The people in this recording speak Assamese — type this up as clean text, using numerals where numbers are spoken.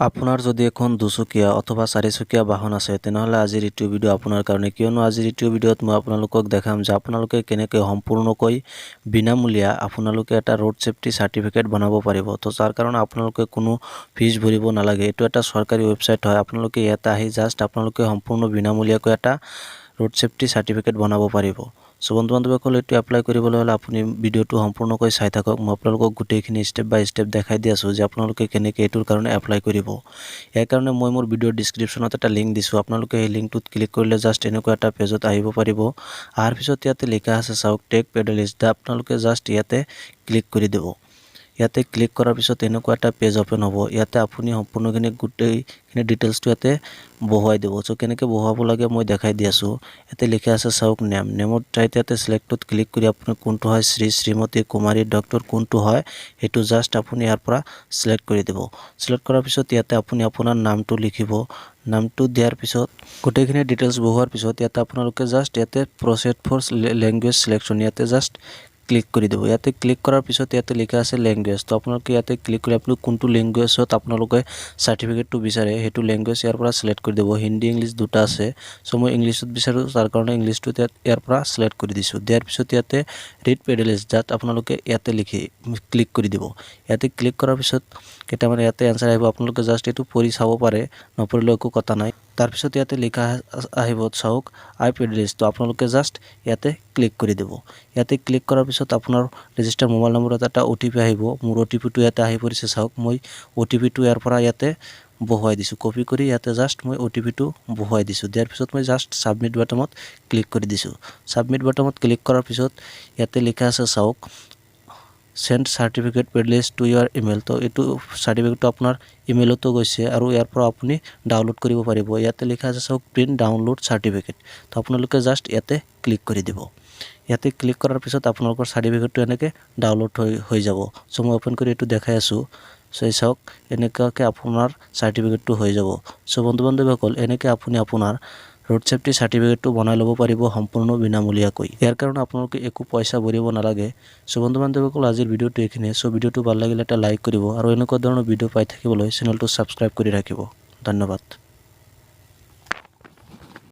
আপোনাৰ যদি এখন দুচকীয়া অথবা চাৰিচকীয়া বাহন আছে, তেনেহ'লে আজিৰ এইটো ভিডিঅ' আপোনাৰ কাৰণে। কিয়নো আজিৰ এইটো ভিডিঅ'ত মই আপোনালোকক দেখাম যে আপোনালোকে কেনেকৈ সম্পূৰ্ণকৈ বিনামূলীয়া আপোনালোকে এটা ৰোড ছেফটি চাৰ্টিফিকেট বনাব পাৰিব। তো যাৰ কাৰণে আপোনালোকে কোনো ফিজ ভৰিব নালাগে। এইটো এটা চৰকাৰী ৱেবছাইট হয়। আপোনালোকে ইয়াতে আহি জাষ্ট আপোনালোকে সম্পূৰ্ণ বিনামূলীয়াকৈ এটা ৰোড ছেফটি চাৰ্টিফিকেট বনাব পাৰিব। চ' বন্ধু বান্ধৱীসকল, এইটো এপ্লাই কৰিবলৈ হ'লে আপুনি ভিডিঅ'টো সম্পূৰ্ণকৈ চাই থাকক। মই আপোনালোকক গোটেইখিনি ষ্টেপ বাই ষ্টেপ দেখাই দি আছোঁ যে আপোনালোকে কেনেকৈ এইটোৰ কাৰণে এপ্লাই কৰিব। ইয়াৰ কাৰণে মই মোৰ ভিডিঅ'ৰ ডিছক্ৰিপশ্যনত এটা লিংক দিছোঁ। আপোনালোকে সেই লিংকটোত ক্লিক কৰিলে জাষ্ট এনেকুৱা এটা পেজত আহিব পাৰিব। অহাৰ পিছত ইয়াতে লিখা আছে চাওক, টেক পেডেলিছ দা। আপোনালোকে জাষ্ট ইয়াতে ক্লিক কৰি দিব। ইয়াতে ক্লিক কৰাৰ পিছত এনেকুৱা এটা পেজ অ'পেন হ'ব। ইয়াতে আপুনি সম্পূৰ্ণখিনি গোটেইখিনি ডিটেইলছটো ইয়াতে বহুৱাই দিব। চ' কেনেকৈ বহুৱাব লাগে মই দেখাই দি আছোঁ। ইয়াতে লিখা আছে চাওক, নেম। নেমৰ ঠাইত ইয়াতে চিলেক্টত ক্লিক কৰি আপুনি কোনটো হয়, শ্ৰী, শ্ৰীমতী, কুমাৰী, ডক্টৰ কোনটো হয়, সেইটো জাষ্ট আপুনি ইয়াৰ পৰা চিলেক্ট কৰি দিব। চিলেক্ট কৰাৰ পিছত ইয়াতে আপুনি আপোনাৰ নামটো লিখিব। নামটো দিয়াৰ পিছত, গোটেইখিনি ডিটেইলছ বহুৱাৰ পিছত ইয়াতে আপোনালোকে জাষ্ট ইয়াতে প্ৰচেড ফৰ লেংগুৱেজ চিলেকশ্যন, ইয়াতে জাষ্ট ক্লিক কৰি দিব। ইয়াতে ক্লিক কৰাৰ পিছত ইয়াতে লিখা আছে লেংগুৱেজ। তো আপোনালোকে ইয়াতে ক্লিক কৰি আপুনি কোনটো লেংগুৱেজত আপোনালোকে চাৰ্টিফিকেটটো বিচাৰে, সেইটো লেংগুৱেজ ইয়াৰ পৰা চিলেক্ট কৰি দিব। হিন্দী, ইংলিছ দুটা আছে। চ' মই ইংলিছত বিচাৰোঁ, তাৰ কাৰণে ইংলিছটো ইয়াত ইয়াৰ পৰা চিলেক্ট কৰি দিছোঁ। দিয়াৰ পিছত ইয়াতে ৰিড পেডেলিছ যাত আপোনালোকে ইয়াতে লিখি ক্লিক কৰি দিব। ইয়াতে ক্লিক কৰাৰ পিছত কেইটামান ইয়াতে এনচাৰ আহিব। আপোনালোকে জাষ্ট এইটো পঢ়ি চাব পাৰে, নপঢ়িলেও একো কথা নাই। তাৰপিছত ইয়াতে লিখা আহিব চাওক, আই পেডেলিছ। তো আপোনালোকে জাষ্ট ইয়াতে ক্লিক কৰি দিব। ইয়াতে ক্লিক কৰাৰ পিছত আপোনাৰ ৰেজিষ্টাৰ মোবাইল নম্বৰত এটা অ'টিপি আহিব। মোৰ অ'টিপিটো ইয়াতে আহি পৰিছে চাওক। মই অ'টিপিটো ইয়াৰ পৰা ইয়াতে বহুৱাই দিছোঁ। কপি কৰি ইয়াতে জাষ্ট মই অ'টিপিটো বহুৱাই দিছোঁ। দিয়াৰ পিছত মই জাষ্ট ছাবমিট বাটনত ক্লিক কৰি দিছোঁ। ছাবমিট বাটনত ক্লিক কৰাৰ পিছত ইয়াতে লিখা আছে চাওক, "Send certificate pledge to your email"। তো এইটো চাৰ্টিফিকেটটো আপোনাৰ ইমেইলতো গৈছে আৰু ইয়াৰ পৰা আপুনি ডাউনলোড কৰিব পাৰিব। ইয়াতে লিখা আছে চাওক, প্ৰিণ্ট ডাউনলোড চাৰ্টিফিকেট। তো আপোনালোকে জাষ্ট ইয়াতে ক্লিক কৰি দিব। ইয়াতে ক্লিক কৰাৰ পিছত আপোনালোকৰ চাৰ্টিফিকেটটো এনেকৈ ডাউনলোড হৈ যাব। চ' মই অ'পেন কৰি এইটো দেখাই আছোঁ। চ' এই চাওক, এনেকুৱাকৈ আপোনাৰ চাৰ্টিফিকেটটো হৈ যাব। চ' বন্ধু বান্ধৱীসকল, এনেকৈ আপুনি আপোনাৰ ৰোড ছেফটি চাৰ্টিফিকেটটো বনাই ল'ব পাৰিব সম্পূৰ্ণ বিনামূলীয়াকৈ। ইয়াৰ কাৰণে আপোনালোকে একো পইচা ভৰিব নালাগে। চ' বন্ধু বান্ধৱীসকল, আজিৰ ভিডিঅ'টো এইখিনিয়ে। চ' ভিডিঅ'টো ভাল লাগিলে এটা লাইক কৰিব আৰু এনেকুৱা ধৰণৰ ভিডিঅ' পাই থাকিবলৈ চেনেলটো ছাবস্ক্ৰাইব কৰি ৰাখিব। ধন্যবাদ।